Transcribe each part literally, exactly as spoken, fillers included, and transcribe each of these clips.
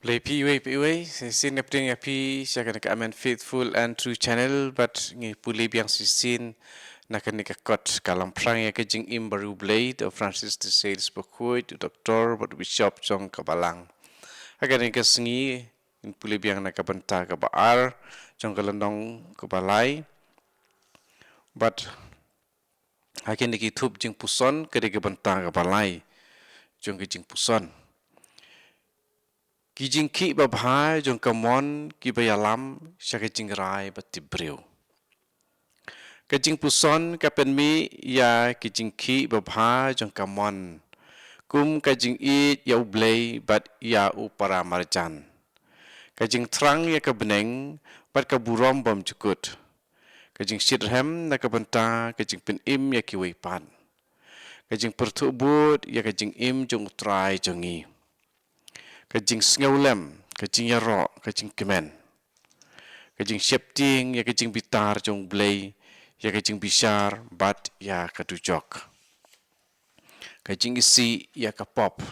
Khublei phi iwei pa iwei, shisien nga pdiang ïa phi sha kane ka Amen Faithful and True Channel, bad ngi pule biang shisien na kane ka kot Ka Lamphrang ïa ka Jingim Bariewblei, da u Francis de Sales Bakhuid, u doktor bad u bishop jong ka Balang. Ha kane ka sngi ngin pule biang na ka bynta kaba ar jong ka lynnong kaba lai. Bad ha kine ki thup jingpuson, ka dei ka bynta kaba lai jong ka jingpuson: Ki jingkhih babha jong ka mon kiba ïalam sha ka jingrai ba tip briew. Ka jingpuson ka pynmih ïa ki jingkhih babha jong ka mon, kum ka jingïeit ïa U Blei bad ïa u paramarjan, ka jingthrang ïa ka bneng bad ka burom bymjukut, ka jingshitrhem na ka bynta ka jingpynim ïa kiwei pat, ka jingpyrthuh bud ïa ka jingim jong U Trai jong ngi, ka jingsngewlem, ka jingïaroh, ka jingkmen, ka jingsheptieng ïa ka jingbitar jong U Blei, ïa ka jingbishar bad ïa ka dujok, ka jingisih ïa ka pop,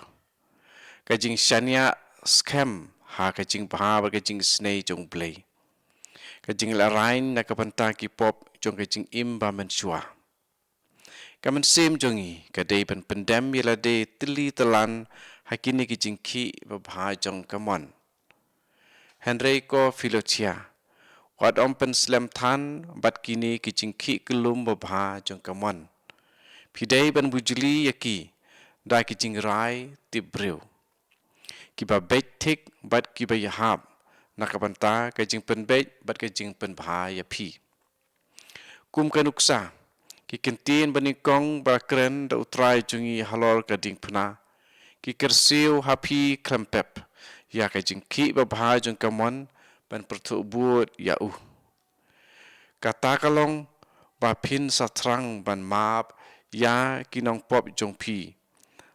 ka jingshaniah skhem ha ka jingbha bad ka jingisynei jong U Blei, ka jinglehrain na ka bynta ki pop jong ka jingim ba mynshuwa. Ka mynsiem jong ngi ka dei ban pyndem ïa lade tylli tylan ha kine ki jingkhih babha jong ka mon. Hynrei ko Philothea, wat ym pynslem than bad kine ki jingkhih kyllum babha jong ka mon. Phi dei ban bujli ïa ki da ki jingrai tip briew, kiba beit thik bad kiba ïahap, na ka bynta ka jingpynbeit bad ka jingpynbha ïa phi. Kum ka nuksa, ki ktien banyngkong ba kren da U Trai jong ngi halor ka diengphna ki kyrsiew ha phi khlem pep ïa ka jingkhih babha jong ka mon ban pyrthuh bud ïa U. Kata ka long ba phin sa thrang ban map ïa ki nongpop jong phi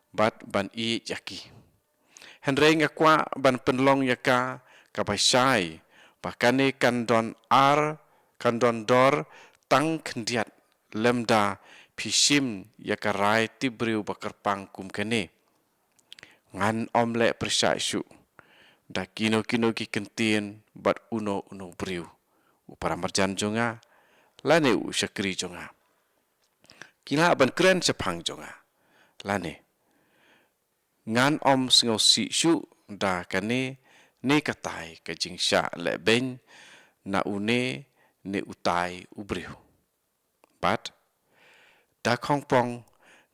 bad ban ïeit ïa ki. Hynrei nga kwah ban pynlong ïa ka kaba shai ba kane kan don ar, kan don dor tang khyndiat lymda phi shim ïa ka rai tip briew ba kyrpang kum kane: Ngan ym leh pyrshah shuh da kino kino ki ktien bad uno uno u briew, u paramarjan jong nga lane u shakri jong nga, ki lah ban kren shaphang jong nga, lane ngan ym sngewsih shuh da kane ne katai ka jingshah lehbeiñ na une ne utai u briew. Bad da khongpong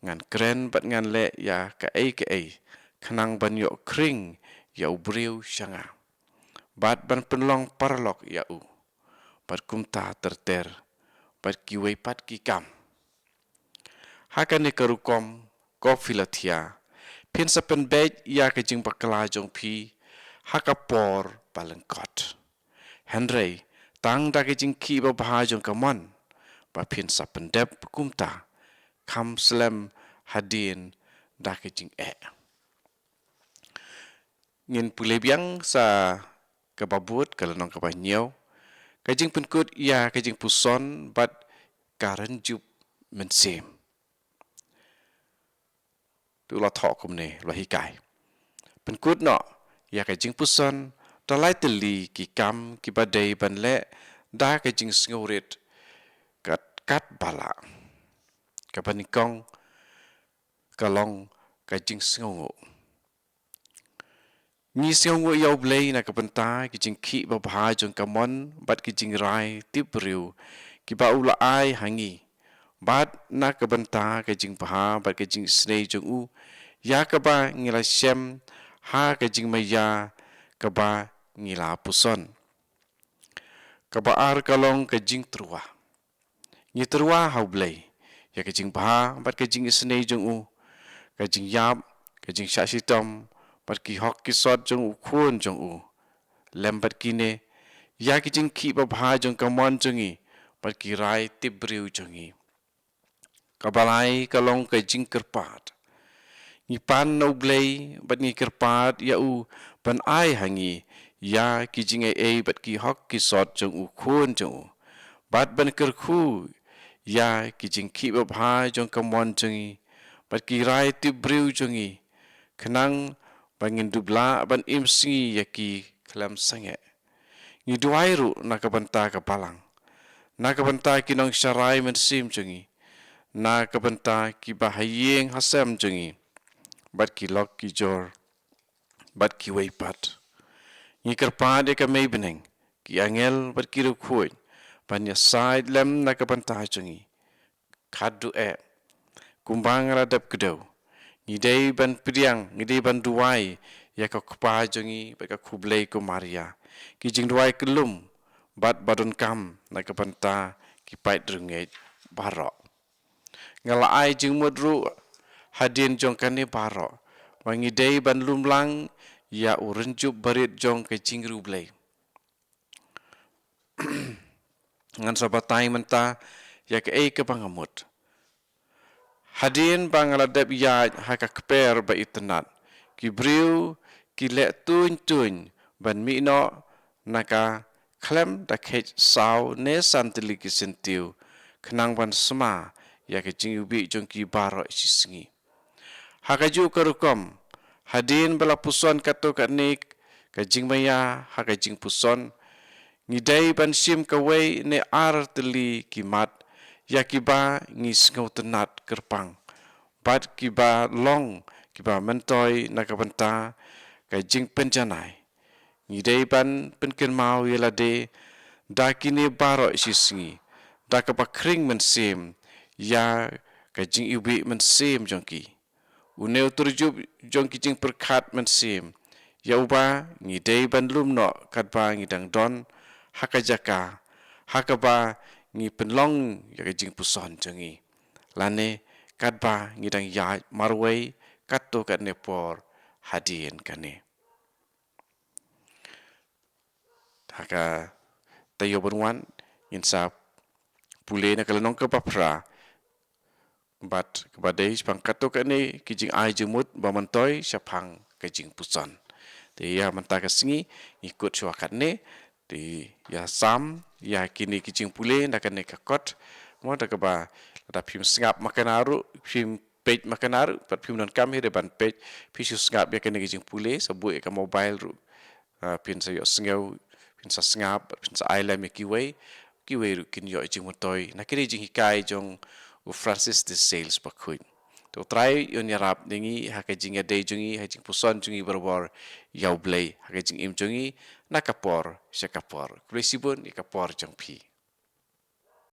ngan kren bad ngan leh ïa kaei kaei khnang ban ïoh khring ïa u briew sha nga bad ban pynlong paralok ïa u, bad kumta ter ter bad kiwei pat ki kam. Ha kane ka rukom, ko Philothea, phin sa pynbeit ïa ka jingbakla jong phi ha ka por ba lyngkot. Hynrei tang da ka jingkhih babha jong ka mon ba phin sa pyndep kumta, kham slem hadien da ka jingeh. Ngin pule biang sa kaba bud, ka lynnong kaba hynñiew, ka jingpynkut ïa ka jingpuson bad ka rynjup mynsiem. To la thoh kumne, la hikai: Pynkut noh ïa ka jingpuson da lai tylli ki kam kiba dei ban leh da ka jingsngewrit kat kat ba lah. Kaba nyngkong ka long ka jingsngewnguh. Ngi sngewnguh ïa U Blei na ka bynta ki jingkhih babha jong ka mon bad ki jingrai tip briew kiba u la ai ha ngi, bad na ka bynta ka jingbha bad ka jingisynei jong u ïa kaba ngi la shem ha ka jingmaïa kaba ngi la puson. Kaba ar ka long ka jingtyrwa. Ngi tyrwa ha U Blei ïa ka jingbha bad ka jingisynei jong u, ka jingïap, ka jingshah shitom bad ki hok ki sot jong u khun jong u, lem bad kine ïa ki jingkhih babha jong ka mon jong ngi bad ki rai tip briew jong ngi. Kaba lai ka long ka jingkyrpad. Ngi pan na U Blei bad ngi kyrpad ïa u ban ai ha ngi ïa ki jingaiei bad ki hok ki sot jong u khun jong u, bad ban kyrkhu ïa ki jingkhih babha jong ka mon jong ngi bad ki rai tip briew jong ngi, khnang ba ngin dup lah ban im sngi ïa ki khlem sangeh. Ngi duwai ruh na ka bynta ka balang, na ka bynta ki nongsharai mynsiem jong ngi, na ka bynta ki ba ha ïing ha sem jong ngi, bad ki lok ki jor, bad kiwei pat. Ngi kyrpad ïa ka Mei Bneng, ki angel bad ki riewkhuid, ban ïasaid lem na ka bynta jong ngi. Khadduh eh, kumba nga la dep kdew, ngi dei ban pdiang, ngi dei ban duwai ïa ka Kpa jong ngi bad ka Khublei ko Maria, ki jingduwai kyllum bad ba donkam na ka bynta ki paid riewngeit baroh. Nga la ai jingmut ruh hadien jong kane baroh, ba ngi dei ban lum lang ïa u rynjup barit jong ka jingriewblei. Ngan sa batai mynta ïa kaei kaba nga mut. Hadien ba nga la dep ïaid ha ka kper ba itynnad, ki briew ki leh tuiñ tuiñ ban mih noh na ka khlem da kheit saw ne san tylli ki syntiew, khnang ban sma ïa ka jingiwbih jong ki baroh shi sngi. Ha kajuh ka rukom, hadien ba la puson katto katne ka jingmaïa ha ka jingpuson, ngi dei ban shim kawei ne ar tylli ki mat ïa kiba ngi sngewtynnad kyrpang, bad kiba long kiba myntoi na ka bynta ka jingpynjanai. Ngi dei ban pynkynmaw ïa lade da kine baroh shi sngi, da kaba khring mynsiem ïa ka jingiwbih mynsiem jong ki. Une u tyrjup jong ki jingpyrkhat mynsiem ïa uba ngi dei ban lum noh katba ngi dang don ha ka jaka ha kaba ngi pynlong ïa ka jingpuson jong ngi, lane katba ngi dang ïaid marwei katto katne por hadien kane. Ha ka taïew ban wan, ngin sa pule na ka lynnong kaba phra, bad kaba dei shaphang katto katne ki jingai jingmut ba myntoi shaphang ka jingpuson. Te ïa mynta ka sngi ngi kut shuwa katne, te ïa sam ïa kine ki jingpule na kane ka kot, mo, da kaba lada phim sngap ma kane ruh, phim peit ma kane ruh, bad phim donkam hi ruh ban peit, phi shu sngap ïa kane ka jingpule, sa buh ïa ka mobile ruh. Ah, phin sa ïohsngew, phin sa sngap, phin sa ai lem ïa kiwei, kiwei ruh kin ïoh jingmyntoi na kine jinghikai jong u Francis de Sales Bakhuid. To U Trai un ïarap ïa ngi ha ka jingïadei jong ngi, ha jingpuson jong ngi barabor ïa U Blei, ha ka jingim jong ngi na ka por sha ka por. Khublei shibun ïa ka por jong phi.